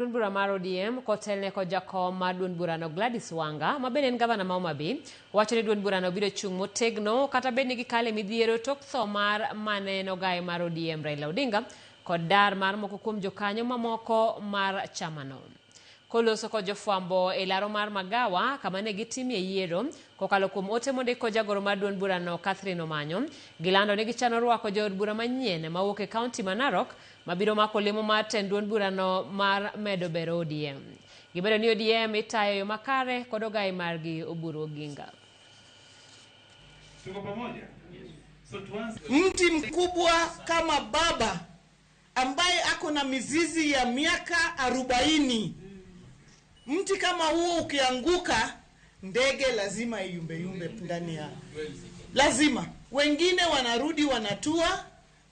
Duond bura mar ODM kotelne kod jakom mar duond burano Gladys Wanga ma bende en gavana ma Homa Bay wacho ni duond burano biro chung' motegno kata bed ni gikale midhiero tok tho mar mane en ogaye mar ODM Raila Odinga kod dar mar moko kuom jokanyo mamoko mar chamano. Koloso kod jofwambo e laro mar Magawa kama ne gitimie yiero kokalo kuom ote mondik kod jagoro mar duond burano Catherine Omanyo, gilando ni gichano rwako jood bura manyien mawuok e kaunti ma Narok mabiro mako lemo mar tend duond burano mar medo bero ODM. Gimedo ni ODM itayo e yo makare kod ogayi margi Oburu Oginga. Tuko pamoja? So tuanze. Mti mkubwa kama baba ambaye ako na mizizi ya miaka 40, mti kama huo ukianguka, ndege lazima iyumbeyumbe ndani ya lazima. Wengine wanarudi wanatua,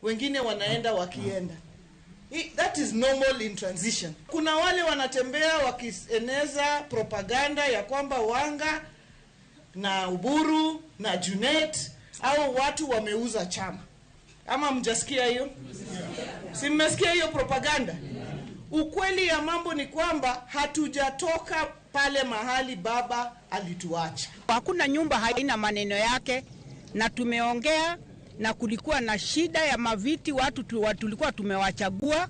wengine wanaenda wakienda. That is normal in transition. Kuna wale wanatembea wakieneza propaganda ya kwamba Wanga na Uburu na Junet au watu wameuza chama. Ama mjasikia hiyo? Si mmesikia hiyo propaganda? Ukweli ya mambo ni kwamba hatujatoka pale mahali baba alituacha. Hakuna nyumba haina maneno yake, na tumeongea na kulikuwa na shida ya maviti, watu tulikuwa tumewachagua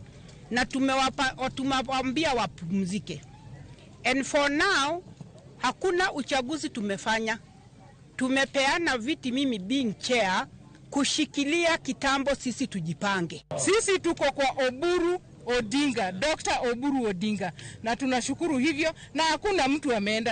na tumewaambia wapumzike. And for now hakuna uchaguzi tumefanya. Tumepeana viti, mimi being chair, kushikilia kitambo sisi tujipange. Sisi tuko kwa Oburu Odinga, Dr. Oburu Odinga, na tunashukuru hivyo, na hakuna mtu ameenda.